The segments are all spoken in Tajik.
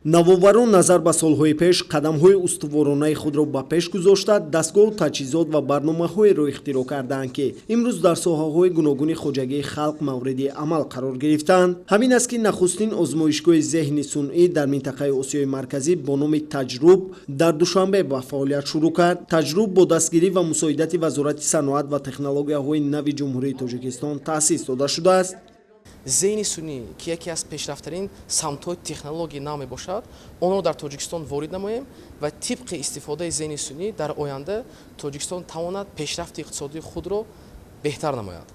Навоварон назар ба солҳои пеш қадамҳои устуворонаи худро ба пеш гузошта, дастгоҳу таҷҳизот ва барномаҳоеро ихтироъ кардаанд, ки имрӯз дар соҳаҳои гуногуни хоҷагии халқ мавриди амал қарор гирифтаанд. Ҳамин аст, ки нахустин озмоишгоҳи зеҳни сунъӣ дар минтақаи Осиёи Марказӣ бо номи «Таҷруб» дар Душанбе ба фаъолият шурӯъ кард. «Таҷруб» бо дастгирӣ ва мусоидати Вазорати саноат ва технологияҳои нави Ҷумҳурии Тоҷикистон таъсис дода шудааст. Зеҳни сунъӣ, ки яке аз пешрафтарин самтҳои технологияи нав мебошад, онро дар Тоҷикистон ворид намоем ва тибқи истифодаи зеҳни сунъӣ дар оянда Тоҷикистон тавонад пешрафти иқтисодии худро беҳтар намояд.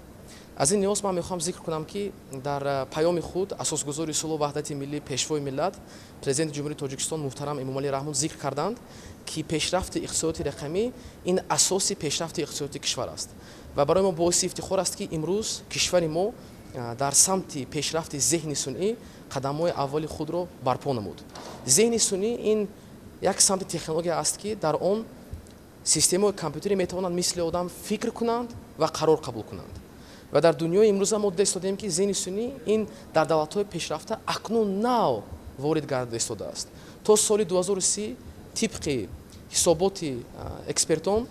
Аз ин лиҳоз ман мехоҳам зикр кунам, ки дар паёми худ Асосгузори сулҳу ваҳдати миллӣ, Пешвои миллат, Президенти Ҷумҳурии Тоҷикистон муҳтарам Эмомалӣ Раҳмон зикр карданд, ки пешрафти иқтисодиёти рақамӣ ин асоси пешрафти иқтисодиёти кишвар аст. Ва барои мо боиси ифтихор аст, ки имрӯз кишвари мо дар самти пешрафти зеҳни сунъӣ қадамҳои аввали худро барпо намуд. Зеҳни сунъӣ ин як самти технология аст, ки дар он системаҳои компютерӣ метавонанд мисли одам фикр кунанд ва қарор қабул кунанд. Ва дар дунёи имрӯза мо дида истодем, ки зеҳни сунъӣ ин дар давлатҳои пешрафта акнун нав ворид гардида истодааст. То соли 2030, тибқи ҳисоботи экспертон,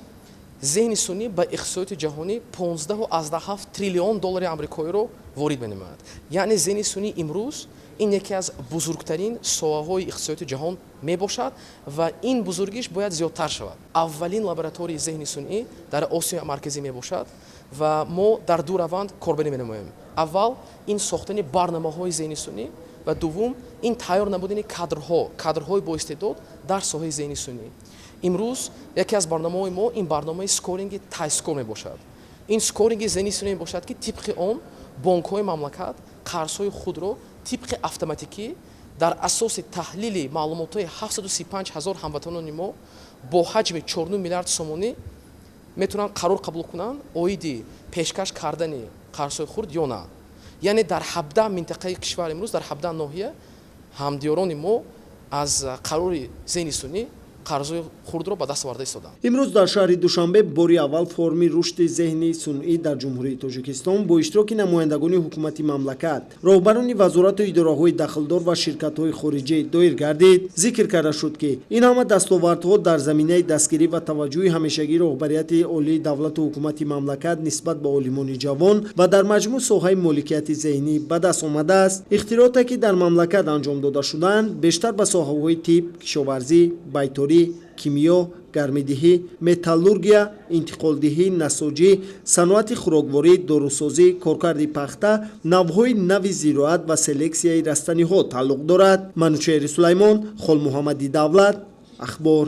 зеҳни сунъӣ ба иқтисодиёти ҷаҳонӣ 15,7 триллион доллари амрикоиро ворид менамояд. Яъне зеҳни сунъӣ имрӯз ин яке аз бузургтарин соҳаҳои иқтисодиёти ҷаҳон мебошад ва ин бузургиш бояд зиёдтар шавад. Аввалин лабораторияи зеҳни сунъӣ дар Осиёи Марказӣ мебошад ва мо дар ду раванд корбарӣ менамоем: аввал ин сохтани барномаҳои зеҳни сунъӣ ва дуввум ин тайёр намудани кадрҳо, кадрҳои боистеъдод дар соҳаи зеҳни сунъӣ. Имрӯз яке аз барномаҳои мо ин барномаи скоринги Тайскор мебошад. Ин скоринги зеҳни сунъӣ мебошад, ки тибқи он бонкҳои мамлакат қарзҳои худро тибқи автоматикӣ дар асоси таҳлили маълумотҳои 735 ҳазор ҳамватанони мо бо ҳаҷми 4 миллиард сомонӣ метавонанд қарор қабул кунанд оиди пешкаш кардани қарзҳои хурд ё на. Яъне дар 17 минтақаи кишвар имрӯз, дар 17 ноҳия ҳамдиёрони мо аз қарори зеҳни сунъӣ қарзҳои хурдро ба даст оварда истоданд. Имрӯз дар шаҳри Душанбе бори аввал форуми рушди зеҳни сунъӣ дар Ҷумҳурии Тоҷикистон бо иштироки намояндагони ҳукумати мамлакат, роҳбарони вазорату идораҳои дахлдор ва ширкатҳои хориҷӣ доир гардид. Зикр карда шуд, ки ин ҳама дастовардҳо дар заминаи дастгирӣ ва таваҷҷӯҳи ҳамешагии роҳбарияти олии давлату ҳукумати мамлакат нисбат ба олимони ҷавон ва дар маҷмӯъ соҳаи моликияти зеҳнӣ ба даст омадааст. Ихтироте, ки дар мамлакат анҷом дода шудаанд, бештар ба соҳаҳои тиб, кишоварзӣ, байторӣ, кимиё, гармидиҳӣ, металлургия, интиқолдиҳӣ, насоҷӣ, саноати хӯрокворӣ, дорусозӣ, коркарди пахта, навъҳои нави зироат ва селексияи растаниҳо тааллуқ дорад. Манучеҳри Сулаймон, Холмуҳаммади Давлат, «Ахбор».